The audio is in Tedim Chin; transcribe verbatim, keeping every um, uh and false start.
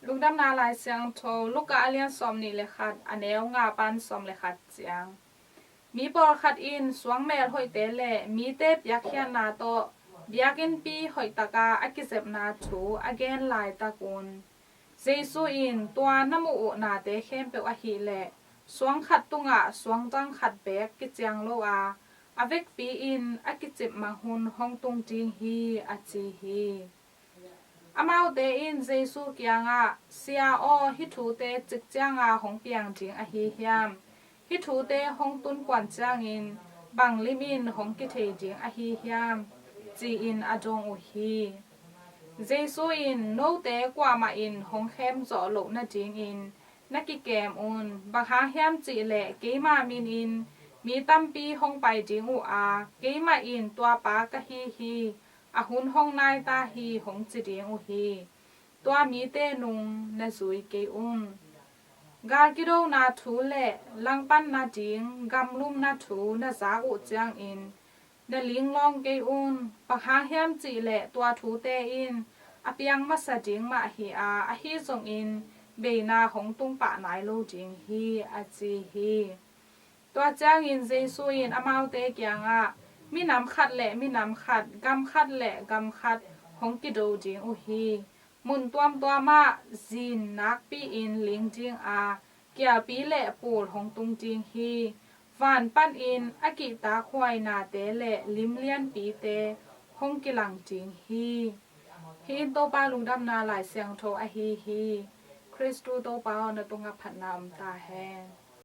Lungdamna Lai Siangtho, Luka a lian sawmnih le khat, a neu nga pan sawm le khat ciang. Mi pawlkhat in suangmel hoihte le mite piakkhiatna tawh biakinnpi hoihtaka a kizepna thu a gen laitakun, Jesu in, "Tua na muh uh nate khempeuh ahih leh suang khat tungah suangdang khat beek kiciang lo a, a vekpi in a kicip mang hun hong tung ding hi," a ci hi. Amaute in Jesu kiangah, "Sia aw, hih thute cik cianga hong piang ding ahi hiam? Hih thute hong tunkuan ciangin bang limin hong kithei ding ahi hiam?" ci-in a dong uh hi. Jesu in, "Note kuamah in hong khem zawh loh nadingin na kikem un. Bang hang hiam cih leh keima minin mi tampi hong pai ding uh a, keimah in, 'Tua pa ka hi hi, a hun hong nai ta hi,' hong ci ding uh hi. Tua mite nung na zui kei un. Gal kidona thu le langpanna ding gamlumna thu na zak uh ciangin na linglawng kei un. Bang hang hiam cih leh tua thute in a piang masa ding mah hi a, ahi zongin beina hong tung pah nai lo ding hi," a ci hi. Tua ciangin Jesu in amaute kiangah, "Minam khat le minam khat, gam khat le gam khat hong kido ding uh hi. Mun tuamtuam ah zin nakpi-in ling ding a, kialpi le pul hong tung ding hi. Van panin a kihtakhuai nate le lim lianpite hong kilang ding hi." Hih in Topa Lungdamna Lai Siangtho ahi hi. Khristu Topa aw, na tungah phatna om ta hen.